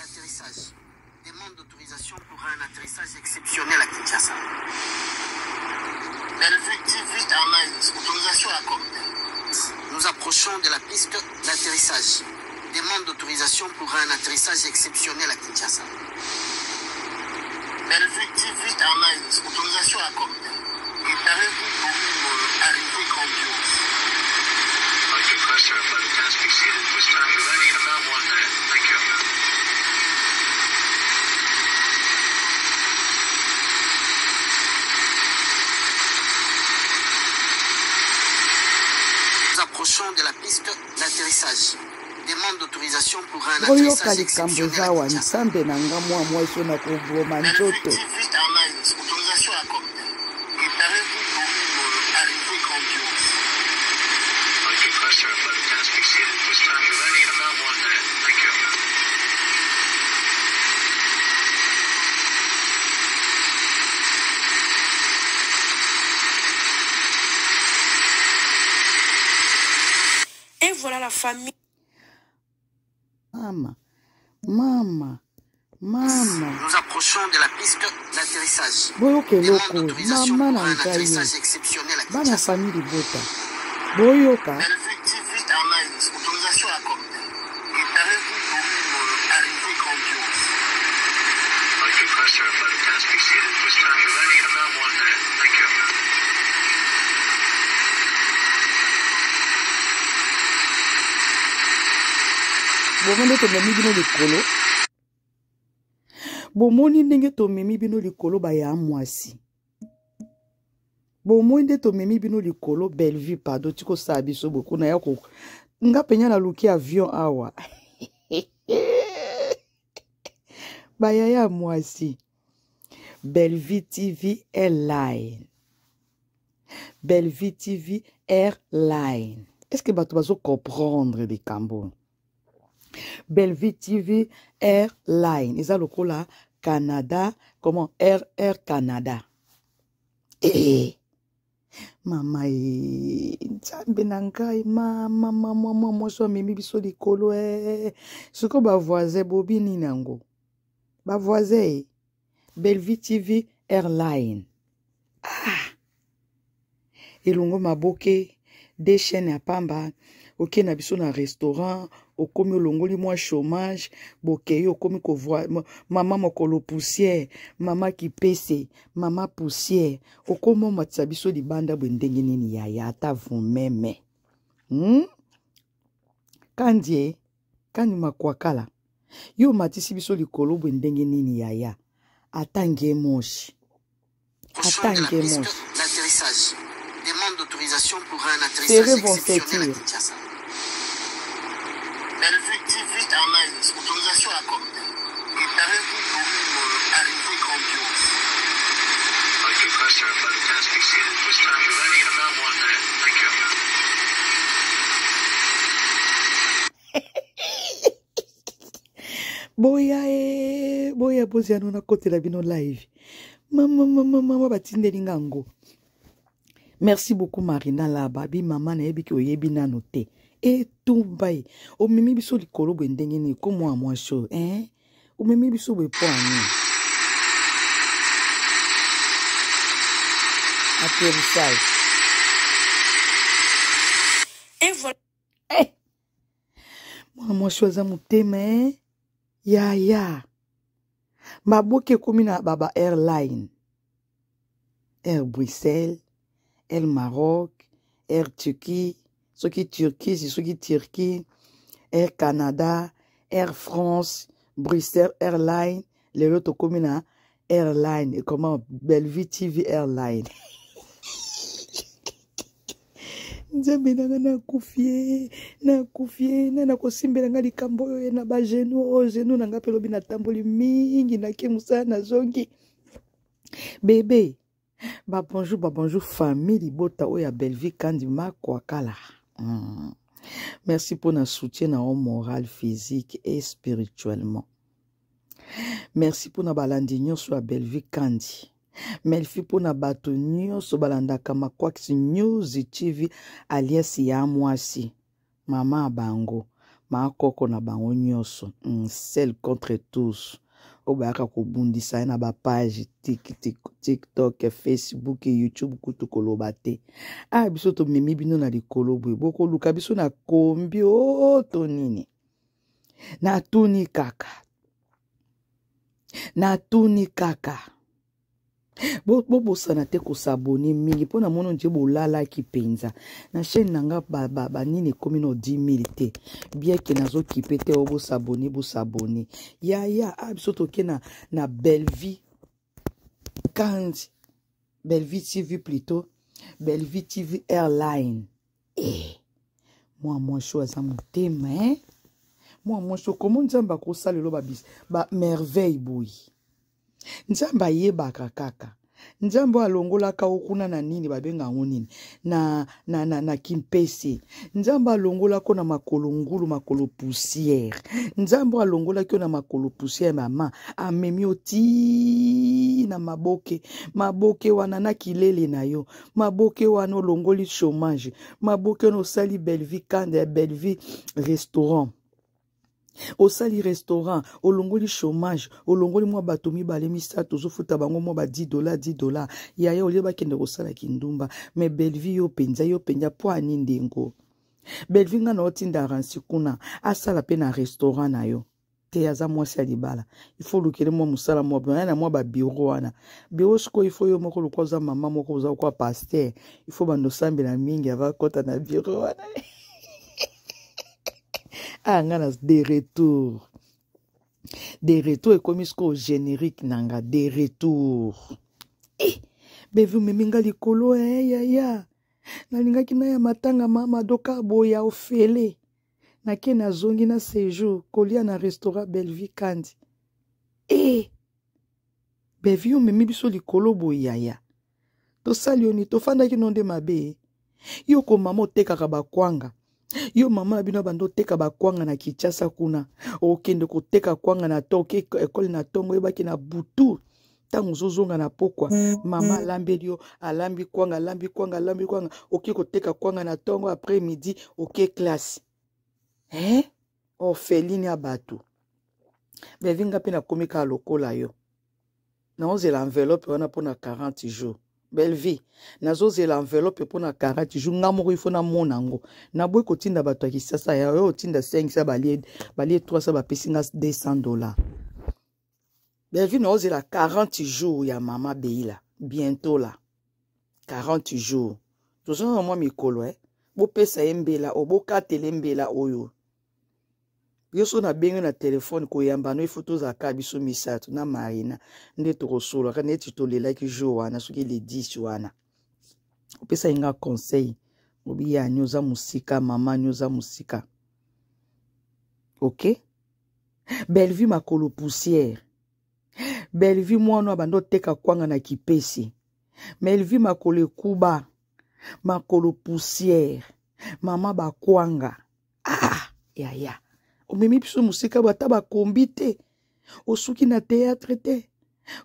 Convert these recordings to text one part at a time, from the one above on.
d'atterrissage. Demande d'autorisation pour un atterrissage exceptionnel à Kinshasa. Bellevue TV Airlines, autorisation accordée. Nous approchons de la piste d'atterrissage. Demande d'autorisation pour un atterrissage exceptionnel à Kinshasa. Bellevue TV Airlines, autorisation accordée. Préparez-vous pour une arrivée grandiose. Nous approchons de la piste d'atterrissage. Demande d'autorisation pour un boyoka atterrissage likambo exceptionnel eza à awa Kinshasa. nzambe na nga mwa mwasi oyo nakoboma Bellevue nzoto TV Airlines, autorisation accordée. Préparez-vous pour une arrivée grandiose. Et voilà la famille. Mama, mama, mama. Nous approchons de la piste d'atterrissage. Boyoka Demande eloko d'autorisation mama pour na un ngai atterrissage exceptionnel à bana Kinshasa. famille libota boyoka Bellevue TV Airlines, autorisation accordée. Préparez-vous pour une arrivée grandiose. Bomoni nde tomemi bino likolo, bomoni ndenge tomemi bino likolo baya mwasi, bomoni nde tomemi bino likolo. Bellevue, pardon, tikosala biso boye kuna ya ko nga penya naluki avion awa. Bayaya mwasi, Bellevue TV Airline, Bellevue TV Airline. Est-ce que bato bazo comprendre likambo? Bellevue TV Airline eza lokola Canada, comment Air Air Canada. Eh mama e nzambe na ngai, mama mama mama mwasi amemi biso likolo eh. Sikoyo bavoisin bobi nini yango bavoisin e Bellevue TV Airline. Ah, elongo maboke de chaîne ya pamba, okei na biso na restaurant, okomi olongoli mwa chômage, bokei okomi kovoi mama mokolo poussière, mama kipese, mama poussière, okomi omatisa biso libanda boye ndenge nini yaya, ata vous-même. Kandie kandi makwakala yo omatisi biso likolo boye ndenge nini yaya, ata nge moshi. Approchons de la Attends, piste Moshi. d'atterrissage. Demande d'autorisation pour un atterrissage Serrez vos exceptionnel à ceintures. Kinshasa. Bellevue TV Airlines, autorisation accordée. Préparez-vous pour une arrivée grandiose. Boya e boya boziano nakotela bino live. Mama mama mama batindeli nga yango. Merci beaucoup Marina Laba bi mama nayebi ki oyebi nano te. Etumba ye omemi biso likolo boye ndenge nini ko mwa mwasi oyo hein? Omemi biso boye mpo ya nini? Atterrissage. Et voilà. Eh! Mwana mwasi oyo aza motema eh? Yaya maboki ekomi na baba airline, Air Bruxelles, Air Maroc, Air Turquie, soki Turquie, si soki Turquie, Air Canada, Air France, Bruxelles Airline, lelo tokomi na airline, comment Bellevue TV Airline. Nzambe nanga nakufi ye, nakufi ye, na nakosimbela nga likambo oyo ye na ba genou oyo genou na nga mpe lobi natamboli mingi nake mosala nazongi. Bébé, ba bonjour, ba bonjour famille libota oyo ya Bellevue Kandi makwakala. Merci pour na soutien na yo moral, physique et spirituellement. Merci pour na balandi nyonso ya Bellevue Kandi. Merci pour na bato nyonso balandaka Makwakisi News TV alias ya mwasi, mama bango, Maakoko na bango nyonso seul contre tous oyo bayaka kobundisa ye na bapage TikTok, Facebook, YouTube, kutu koloba te. A biso tomemi bino na likolo boye, bokoluka biso na kombi o to nini? Natuni kaka, natuni kaka. Bobosana te kosabone mingi mpo na mono nje bolalaki mpenza na chaîne na nga banini ekomi no 10 000 te, bien ke nazokipe te. Oyo bosabone, bosabone yaya. A biso toke na Bellevie Kandi, Bellevie TV plutôt, Bellevie TV Airline. Eh, mwa mwasi oyo aza motema, eh? Mwa mwasi oyo, komo Nzambe akosalelo ba merveille boye? Nzambe ayebaka kaka. Nzambe oyo alongolaka yo kuna na nini babenga yango nini, na Kimpese. Nzambe alongolaka yo na makolo ngulu, makolo poussière. Nzambe oyo alongolaki yo na makolo poussière, mama, amemi yo ti na maboke. Maboke wana na kilele na yo, maboke wana olongoli chômage, maboke wana osali Bellevie Kanda ya Bellevie restaurant. Osali restaurant, olongoli chômage, olongoli mwa bato mibale misato, ozofuta bango mwa ba 10 $, 10 $. Yaya, olie bakende kosala kindumba. Mais Bellevie, yo mpenza, yo mpenza, mpo ani ndengo Bellevie, nga na otinda Ransi kuna asala mpe na restaurant na yo te. Aza mwasi ya libala, ifo olukele mwa mosala mwa ya na mwa babiro wana. Biro sikoyo, ifo yo moko lokwa oza mama moko, oza lokwa pasteur, ifo bando osambela mingi ava kota na biro wana. Ah, nga na de retour, de retour ekomi sikoyo générique na nga de retour. Eh, Bevi, omemi nga likolo. Eh, yaya, nalingaki naya matanga mama Doka boya ofele. Nake, nazongi na séjour kolia na restaurant Bellevie Kandi. E Bevi, omemi biso likolo boye yaya, tosali yo nini? Tofandaki no nde mabe. Yo ko mama otekaka bakwanga, yo mama na bino bando oteka bakwanga na Kinshasa kuna, okende koteka kwanga na to oke ekole na ntongo, oyebaki na butu ntango ozozonga na pokwa, mama alambeli yo, alambi kwanga, alambi kwanga, alambi kwanga. Oke koteka kwanga na ntongo, après midi oke classe, eh? Orpheline ya bato. Bevi, nga mpe nakomi kaka lokola yo, naozela enveloppe wana mpona 40 jours. Bellevie, nazozela enveloppe mpona 40 jours. Nga moko ifo namona yango. Naboyi kotinda bato ya Kisasa ya oyo otinda 500, balie balie 300, bapesi nga 200 $. Bellevie, naozela 40 jours ya mama Beila, bientôt la 40 jours. Toza na mwa mikolo, eh? Bopesa ye mbela oyo, bokatele mbela oyo. Yo so nabengi na telefone, koyamba no ifo tozalaka biso misato na Marina nde tokosolaka neti tolelaki jour wana. Soki le 10 wana opesaki nga conseil, obi yani oza mosika, mama ni oza mosika. Ok, Bellevue makolo poussière. Bellevue, mwana abanda oteka kwanga na Kipesi. Bellevue makolo ekuba, makolo poussière, mama bakwanga. Ah yaya, omemi biso mosika, ata bakombi te. Osuki na théâtre te,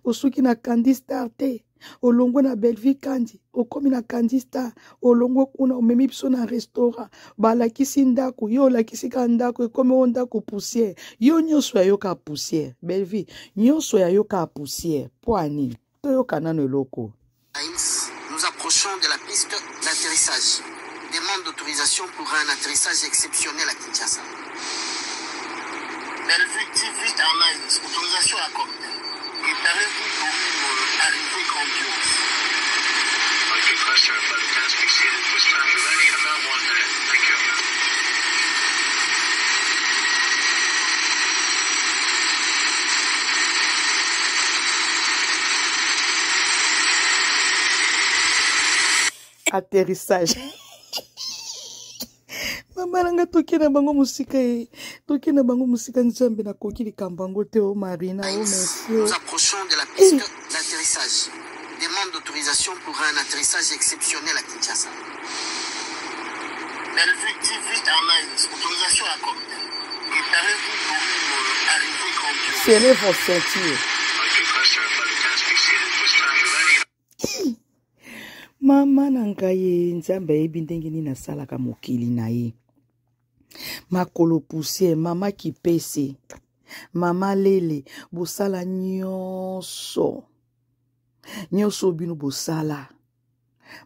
osuki na Candy Star te, olongwe na Bellevue Kandi, okomi na Candy Star, olongwe kuna, omemi biso na restaurant, balakisi ndako yo, olakisi kaka ndako, ekomi oyo ndako poussière. Yo nyonso ya yoka poussière. Bellevue, nyonso ya yoka poussière, mpo anini? Toyoka nano eloko. Nous approchons de la piste d'atterrissage. Demande d'autorisation pour un atterrissage exceptionnel à Kinshasa. Bellevue TV Airlines, autorisation accordée. Préparez-vous pour une arrivée grandiose. Like request our flight attendants be seated at this time. We're landing in about 1 minute. Thank you. Atterrissage, mama na nga, toke na bango mosika ye, toke na bango mosika. Nzambe, nakoki likambo yango te. O Marina, o merci. Nous approchons de la piste d'atterrissage. Demande d'autorisation pour un atterrissage exceptionnel à Kinshasa. Bellevue TV Airlines, autorisation accordée. Préparez-vous pour une arrivée grandiose. Serrez vos ceintures. Like request our flight attendants be seated at this time. We're landing in Mama na ngai ye, Nzambe ayebi ndenge nini asalaka mokili na ye. Makolo poussière, mama kipese, mama lele, bosala nyonso nyonso bino bosala.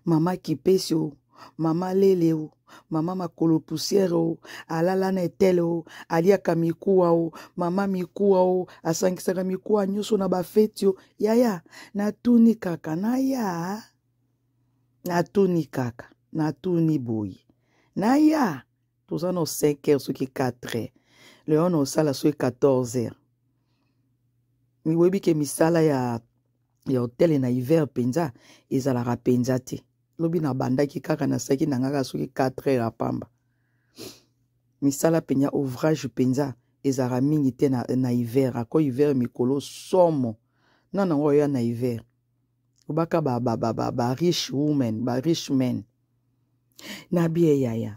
Mama kipesi o, mama lele o, mama makolo poussière o, alala na etele o, aliaka mikuwa o, mama mikuwa o, asangisaka mikuwa nyonso na bafeti o. Yaya, natuni kaka naya, natuni kaka, natuni boye naya. Toza na 5 heures soki 4 heures, lelo na osala soki 14 heures. Oyebi ke misala ya hotel na hiver mpenza ezalaka mpenza te. Lobi nabandaki kaka nasalaki na ngaka soki 4 heures ya pamba. Misala mpenza ouvrage mpenza ezalaka mingi te na hiver. Ako hiver mikolo somo nana yango oya na hiver obaka ba rich women, ba rich men. Na bie yaya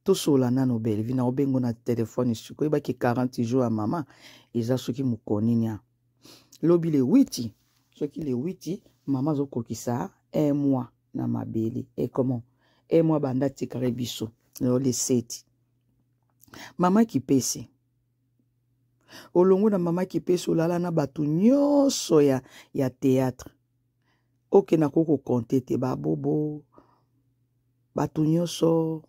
tosola nano Bellevue na obengo na telefone sikoyo oyebaki 40 jours ya mama eza soki mokonini a lobi le 8, soki le 8 mama azokokisa un mois na mabele. E comment un mois banda tikaka biso lelo le 7. Mama kipesi olongo na mama kipesi olala na bato nyonso ya théâtre. Okenda kokokonte te babobo bato nyonso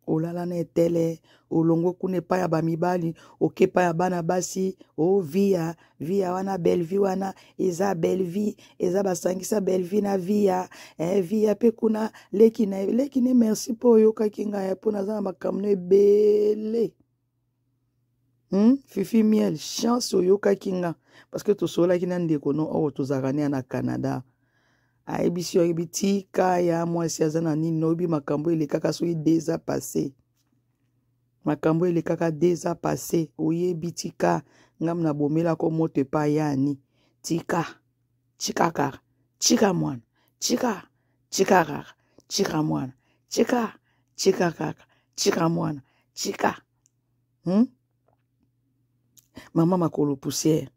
olala na etele, olongo kuna epai ya bamibali, oke epai ya bana basi. O via via wana Bellevue wana eza Bellevue, eza basangisa Bellevue na via via mpe kuna leki na leki ne. Merci mpo oyokaki ngai mpo naza na makambo no ebele. Fifi Miel, chance oyokaki nga parce que tosololaki na ndeko no oyo tozalaka ne na Canada. Ayebisi yo, ayebi tika ya mwasi aza na nini, oyebi makambo elekaka soki deux ans passé, makambo elekaka 2 ans passé, oyebi tika ngam nabomelako moto epai yani. Tika tika kaka, tika mwana, tika tika kaka, tika mwana, tika tika kaka, tika mwana, tika. Mama makolo poussière,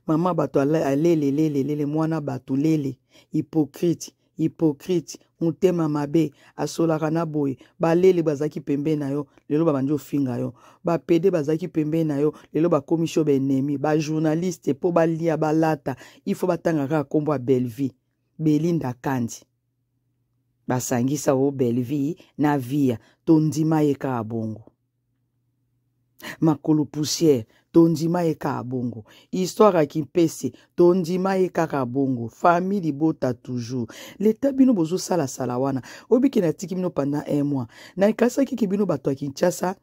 mama bato alelelelelele, mwana bato lele, hypocrite, hypocrite, motema mabe, asolaka na boye. Balele bazalaki pembeni na yo, lelo babandi ofinga yo. Bapede bazalaki pembeni na yo, lelo bakomisi yo baennemi. Bajournaliste mpo balia balata, il faut batanga kaka nkombo ya Bellevue. Belinda Kandi basangisa o Bellevue na via, tondima ye kaka bongo. Makolo poussière, tondima ye kaka bongo. Histoire ya kimpese, tondima ye kaka bongo. Famille libota toujours leta. Bino bozosalasala wana, oyebiki natiki bino pendant un mois, nakasaki ki bino bato ya Kinshasa,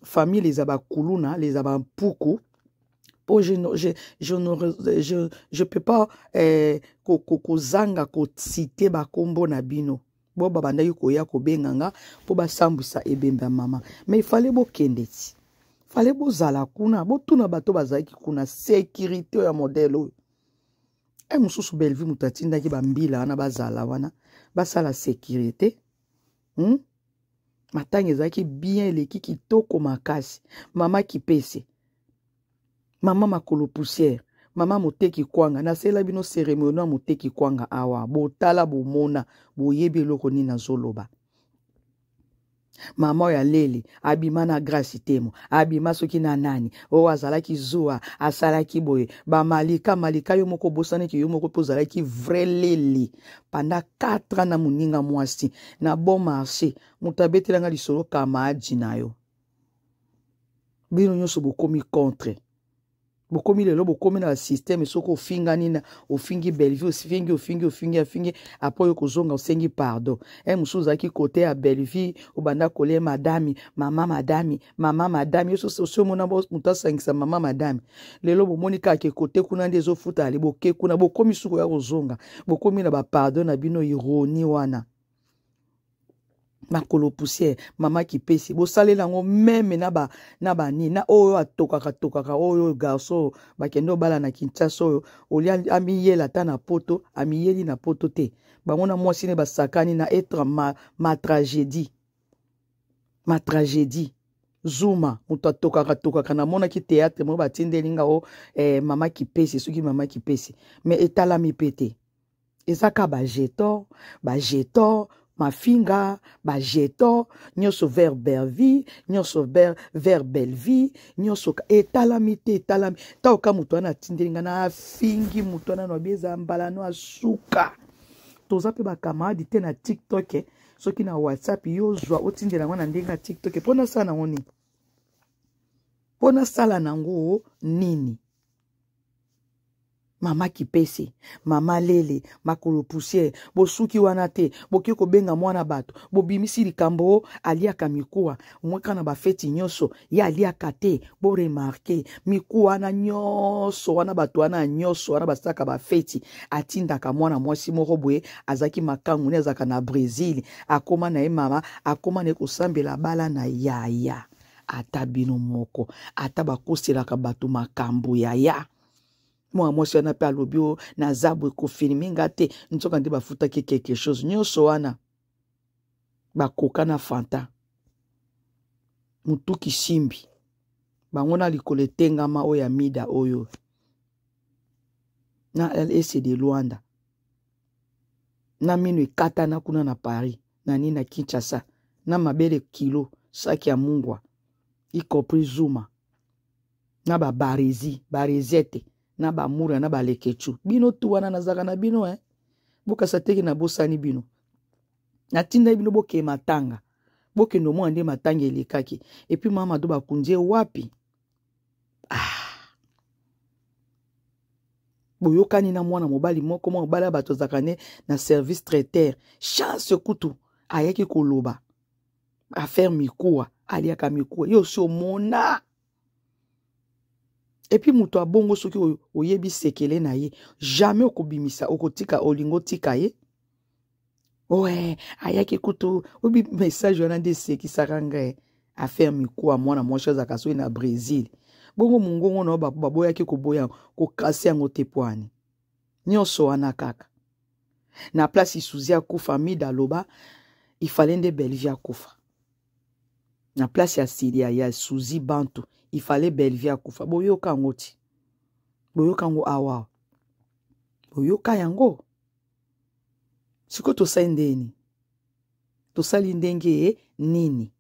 famille leza bakuluna, leza bampuku, po je peux pas kozanga kociter bakombo na bino. Bo babandaki koya kobenga nga mpo basambwisa ebembe ya mama, mais ifale bokende ti fale bozala kuna, botuna bato bazalaki kuna, sécurité ya modèle oyo. E mosusu Bellevue moto atindaki bambila wana bazala wana basala sécurité. Matanga ezalaki bien, eleki kitoko makasi. Mama kipese, mama makolo poussière, mama moteki kwanga, nasela bino cérémonie ya moteki kwanga awa. Botala, bomona, boyebi eloko nini nazoloba. Mama oyo alele abima na Grâce Temo, abima soki na nani oyo azalaki zuwa, asalaki boye bamalika malika. Yo moko obosanaki yo moko mpe ozalaki vrai lele pendant 4 ans na moninga mwasi na bon marché. Moto abetelanga lisolo kamaadi na yo. Bino nyonso bokomi contre, bokomi lelo, bokomi na basystème. Soki ofingani na ofingi Bellevue, ofingi, ofingi, ofingi, afingi, apres oyo kozonga osengi pardon. E mosusu ozalaki kote ya Bellevue, obanda kolia madami, mama madami, mama madami. Osi omona moto asangisa mama madami? Lelo bomoni kaka ke kote kuna nde ezofuta ale, boke kuna, bokomi suku ya kozonga, bokomi na bapardon na bino. Ironie wana, makolo poussière, mama kipesi, bosalela yango meme na banini na oyo atokaka tokaka oyo garçon bakende obala na Kinshasa oyo olia amiyela ata na poto, amiyeli na poto te. Bango na mwasi ne basakani na etre ma tragédie, ma tragédie. Zuma moto atokaka tokaka, namonaki théâtre moko batindeli nga o mama kipesi, soki mama kipesi, mais etalami mpe te. Eza ka bajeton, bajeton. Mafinga, bajeton nyonso vers Bervi, nyonso vers Bellevie, nyonso etalami te, etalami ntango ka moto wana atindeli ngai na afingi moto wana na eza mbala no asuka. Toza mpe bakamaradi te na TikTok, eh. Soki na WhatsApp yo zwa otindela yango na ndenge ya TikTok, mpo nasala nango nini? Mpo nasala nango nini? Mama Kipese, mama Lele, makolo poussière, bosuki wana te, boke kobenga mwana bato, bobimisi likambo aliaka mikuwa, mweka na bafeti nyonso, ye aliaka te, boremarke, mikuwa wana nyonso wana bato wana nyonso wana basalaka bafeti, atindaka mwana mwasi moko boye, azalaki makangu ne azalaka na Brésil, akoma na ye mama, akoma na ye kosambela bala na yaya. Ata bino moko, ata bakoselaka bato makambo yaya. Mwana mwasi wana mpe alobi o naza boye kofilme nga te, nzoka nde bafutaki quelque chose nyonso wana bakoka na Fanta mutuki simbi bango na likolo etengama oyo ya mida oyo na ese de Luanda na mino ekatana kuna na Paris na nini na Kinshasa na mabele kilo saki ya mungwa y compris Zuma na ba Barezi Barezete na ba Mura na ba Lekechu bino tu wana nazalaka na bino eh bokasa teke na bosani bino natindaki bino bokee matanga bokende omona nde matanga elekaki epuis mama do bakundi ye wapi. Ah. Boyokani na mwana mobali moko, mwana mobali ya bato azalaka ne na service traiteur chance kutu ayaki koloba affaire mikuwa, aliaka mikuwa yo osi omona. Epuis moto abongo soki oyebi sekele na ye jamais okobimisa, okotika olingo otika ye. Oe ayaki kutu obi message wana nde esekisaka ngai affaire mikuwa mwana mwasi azalaka soki na Brésil bongo mongongo na yo baboyaki koboya kokasi yango te pwani nyonso wana kaka na place Suzy akufa Mida aloba ifale nde Bellevue akufa na place ya Silia ya Suzy Bantu ifale Bellevue akufa. Boyoka yango ti boyoka yango awa boyoka yango sikoyo tosali ndeni tosali ndenge nini?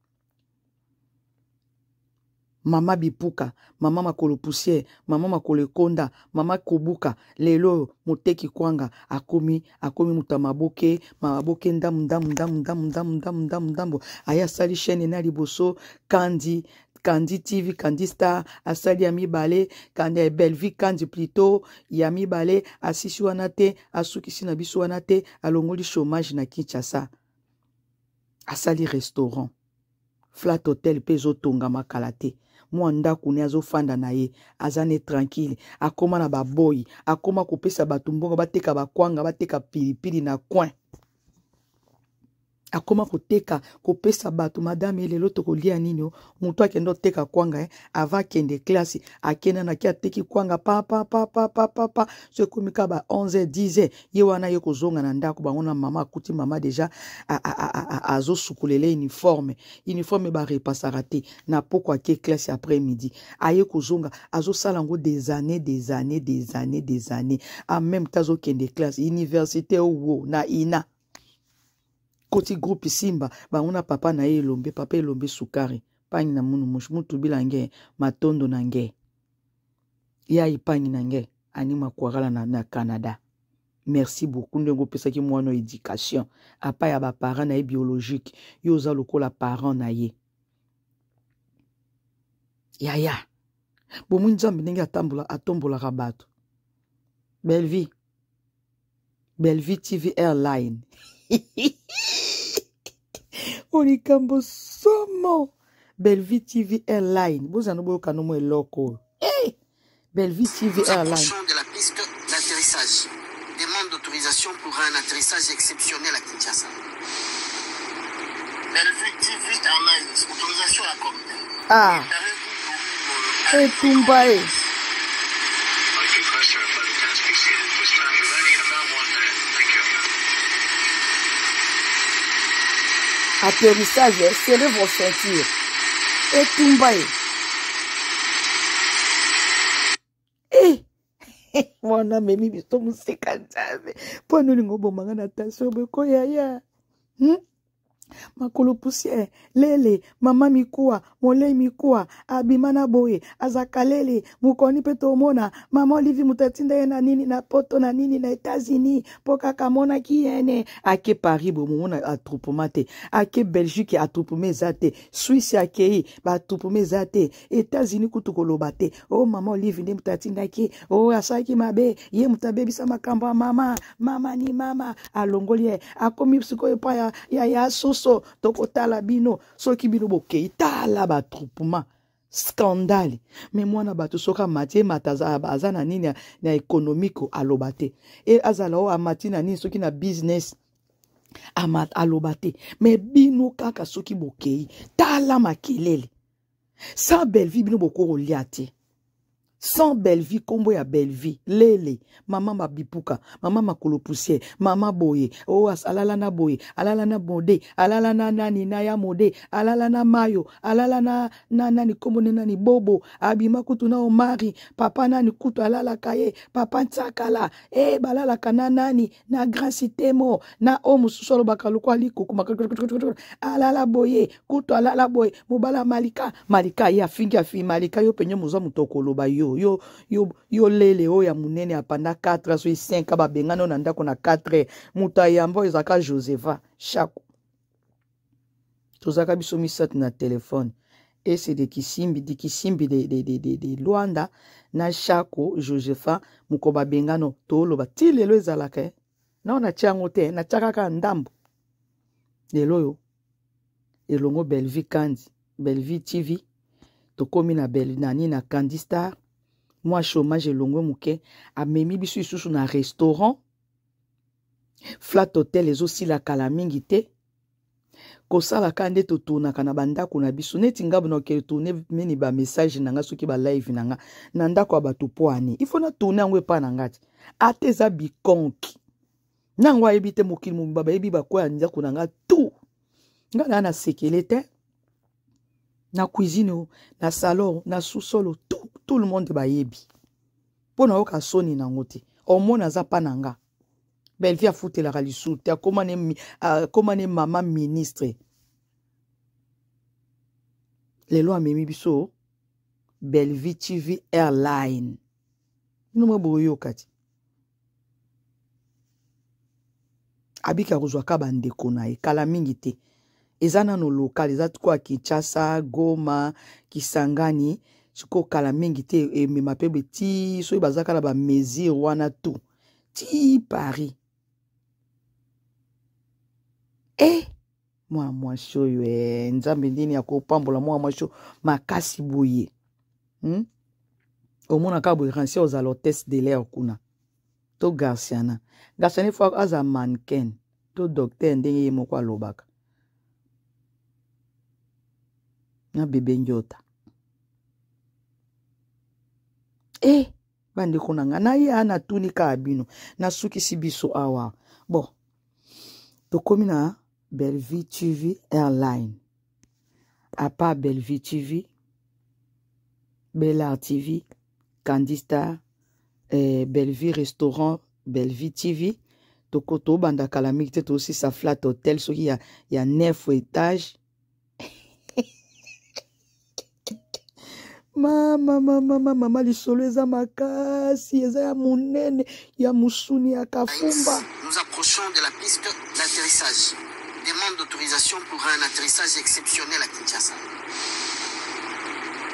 Mama bipuka, mama makolo poussière, mama makolo ekonda, mama kobuka, lelo moteki kwanga akomi akomi moto ya maboke, maboke ndamu ndamu ndamu ndamu ndamu ndamu ndamu ndamu, aye asali chaîne na liboso Kandi Kandi TV, Kandi Star, asali ya mibale, Kandi Bellevue Kandi plutôt ya mibale, asisi wana te, asukisi na biso wana te, alongoli chômage na Kinshasa. Asali restaurant. Flat Hotel pe ezotongama kala te. Mwa ndako ne azofanda na ye, aza ne tranquille, akoma na baboyi, akoma kopesa bato mbongo bateka bakwanga, bateka pilipili na coin. Akoma koteka, kopesa bato, madame lelo tokolia nini o? Moto akende oteka kwanga, eh? Avant akende classe, akende na ki ateki kwanga pa pa pa pa pa pa pa. So ekomi ka ba 11h 10h, ye wana ye kozonga na ndako bango na mama akuti mama déjà azosukulela uniforme. Uniforme ba repassaka te na poko ake classe après midi. Aye kozonga azosala yango des années des années des années des années. En même temps azokende classe université wo na ina. Koti groupe Simba bango na papa na ye Elombe, papa Elombe sukari pangi na munu mushi mutu bilange matondo na nge ya ipangi na nge ani makwakala na Canada. Merci beaucoup ndenge opesaki mwana éducation apa ya ba parents na ye biologique, yo oza lokola parent na ye. Yaya bomwi Nzambe ndenge atambola atombolaka bato. Bellevue Bellevue TV Airline. Olikambo somo. Bellevue TV Airline. Bozana boyoka no mo eloko. Hey! Bellevue TV Nous Airline. approchons de la piste d'atterrissage. Demande d'autorisation pour un atterrissage exceptionnel à Kinshasa. Bellevue TV Airlines, autorisation accordée. Ah. Préparez-vous pour une Eh, Tumbae. Atterrissage, serrez vos ceintures. Et Tumbae. Eh! Mwana memi biso mosika Nzambe. Mpo nolingo obomanga na tension beko yaya. Makolo poussière, lele, mama mikuwa, molei mikuwa, abima na boye, azaka lele, mokoni mpe tomona, mama Olivi moto atinda ye na nini, na poto na nini, na États-Unis, mpo kaka amonaki yene. Ake Paris boye, momona attroupement te. Ake Belgique, attroupement eza te. Suisse akei, ba attroupement eza te. États-Unis kutu koloba te. Oh, mama Olive nde moto atindaki, oh, asalaki mabe, ye moto abebisa makambo ya mama, mama ni mama, alongoli ye, akomi sikoyo epai ya, ya, ya soso, tokotala bino, soki bino bokei, tala ba attroupement. Scandale. Mais mwana bato soki amati emata aza na nini na économique aloba te. E azala oyo amati na nini soki na business aloba te. Mais bino kaka soki bokei, tala makelele. Sans Bellevue bino boko kolia te. Sans Bellevue, kombo ya Bellevue, lele, mama mabipuka, mama makolo poussière, mama boye, oh alala na boye, alala na mode, alala na nani na ya mode, alala na mayo, alala na na nani kombo ne nani bobo, abima kutu na Omari, papa nani kutu alala kaye, papa Ntsakala, eh balalaka na nani, na Grace Temo, na o mususu alobaka lokwa likuku, alala boye, kutu alala boye, mobala Malika, Malika ye afingi afingi Malika yo penye moza moto okoloba yo yo yo yo lele oyo ya munene ya pendant 4 ans soki 5 ans babengani na ndako na 4 heures moto ayamba oyo ezalaka Josepha Shako tozalaka biso misato na telefone ese de Kisimbi de Kisimbi de, de, de, de, de Luanda na Shako Josepha moko babengano toloba ti lelo ezalaka eh? Nao natia yango te natia kaka ndambo lelo oyo elongo Bellevue Kandi Bellevue TV tokomi na Belle nani na Candy Star mwa chômage elongwe moke amemi biso lisusu na restaurant Flat Hotel ezosila kala mingi te kosalaka nde totournaka na bandako na biso neti nga bino ke tourne mini ba message na nga soki ba live na nga na ndako ya bato poani il faut na tourne yango epa na nga te ata eza bikonki nango ayebi te mokili mobimba bayebi bakoya ndako na nga tout nga na na sekele te na cuisine na salon na sous-sol tout tout le monde bayebi mpo nayoka soni nango te omona aza pa na nga Bellevue afutelaka lisusu te akoma ne mama ministre lelo amemi biso Bellevue TV Airline bino mwa boyoka ti abika kozwaka bandeko na ye kala mingi te eza nano local eza kwa Kinshasa Goma Kisangani sikoyo kala mingi te emema mpe beti soki bazaka na ba mesure wana tout ti Paris eh mwana mwasi oyo eh, nzambe ndini akopambola mwana mwasi oyo makasi boye Omonaka boye Rancia ozala hôtesse de l'air kuna to Garciana Garciana ifo aza mannequin to docteur ndenge ye moko alobaka na bebe njota eh bandeko na nga na ye natuni kaka bino nasukisi biso awa bon tokomi na Bellevue TV Airline à part Bellevue TV Bellard TV Candy Star Bellevue Restaurant Bellevue TV toko tobanda kala mingi te tosisa flat hotel soki ya 9 étage mama mama mama mama lisolo eza makasi eza ya monene ya musuni ya kafumba. Nous approchons de la piste d'atterrissage. Demande d'autorisation pour un atterrissage exceptionnel à Kinshasa.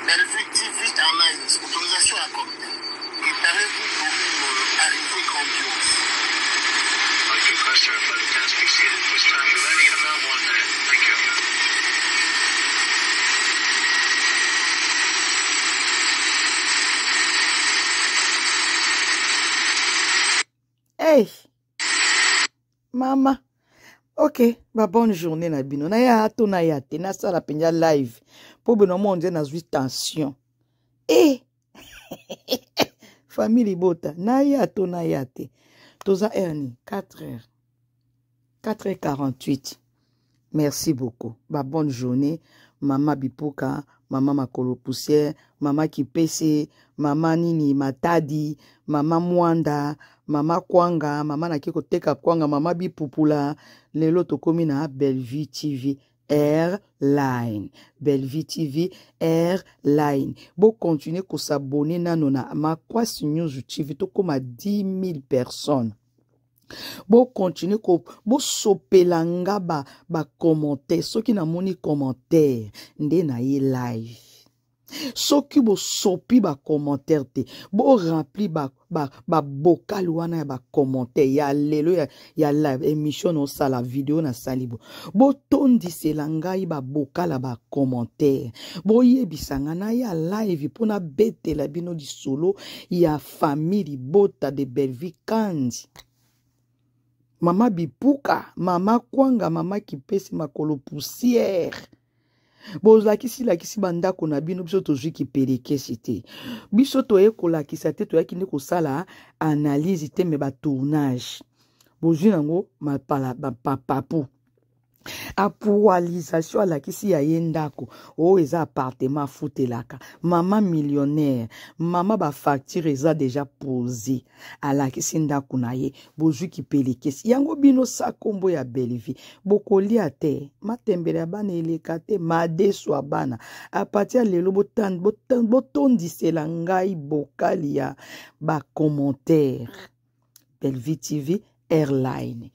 Bellevue TV Airlines, autorisation accordée. Préparez-vous pour une arrivée grandiose. Hey, mama. Ok, ba bonne journée na bino. Na ya to na ya te na sala penza live. Po bino mo nze na zwi tension. Eh. Famille libota, na ya to na ya te. Toza heure ni 4 heures. 4h48. Merci beaucoup. Ba bonne journée. Mama Bipuka, Mama makolo poussière, mama kipese, mama nini matadi, mama mwanda, mama kwanga, mama nake koteka kwanga, mama bipupula. Lelo tokomi na Bellevue TV Airline. Bellevue TV Airline. Bo continuer ko s'abonner nano na Makwasi News TV tokoma 10 000 personnes. Bo continuer ko bosopela nga ba ba commentaire soki namoni commentaire nde na ye live. Soki bosopi ba commentaire te, bo rempli ba ba ba bocal wana ya ba commentaire ya lelo ya, ya live émission na osala video na sali bo botondisela ngai ba bocal ya ba commentaire, boyebisa nga na ya live mpo nabetela bino lisolo ya famille libota de Bellevue Kandi. Mama bipuka, mama kwanga, mama kipesi makolo poussière. Bolakisi lakisi bandako na bino, biso tozwi kipelekesi te, biso toye kolakisa te, toyaki nde kosala analyse te, me batournage bozwi yango mapala bapapapu apualisation alakisi ya ye ndako oyo oh, eza appartement afutelaka mama millionnaire, mama bafacture eza deja pose, alakisi ndako na ye, bozwi kipelekesi yango bino sa kombo ya Bellevue bokolia te, matembele ya bana eleka te, madesu ya bana apati ya lelo botondisela ngai bokali ya bacommentaire. Bellevue TV Airline.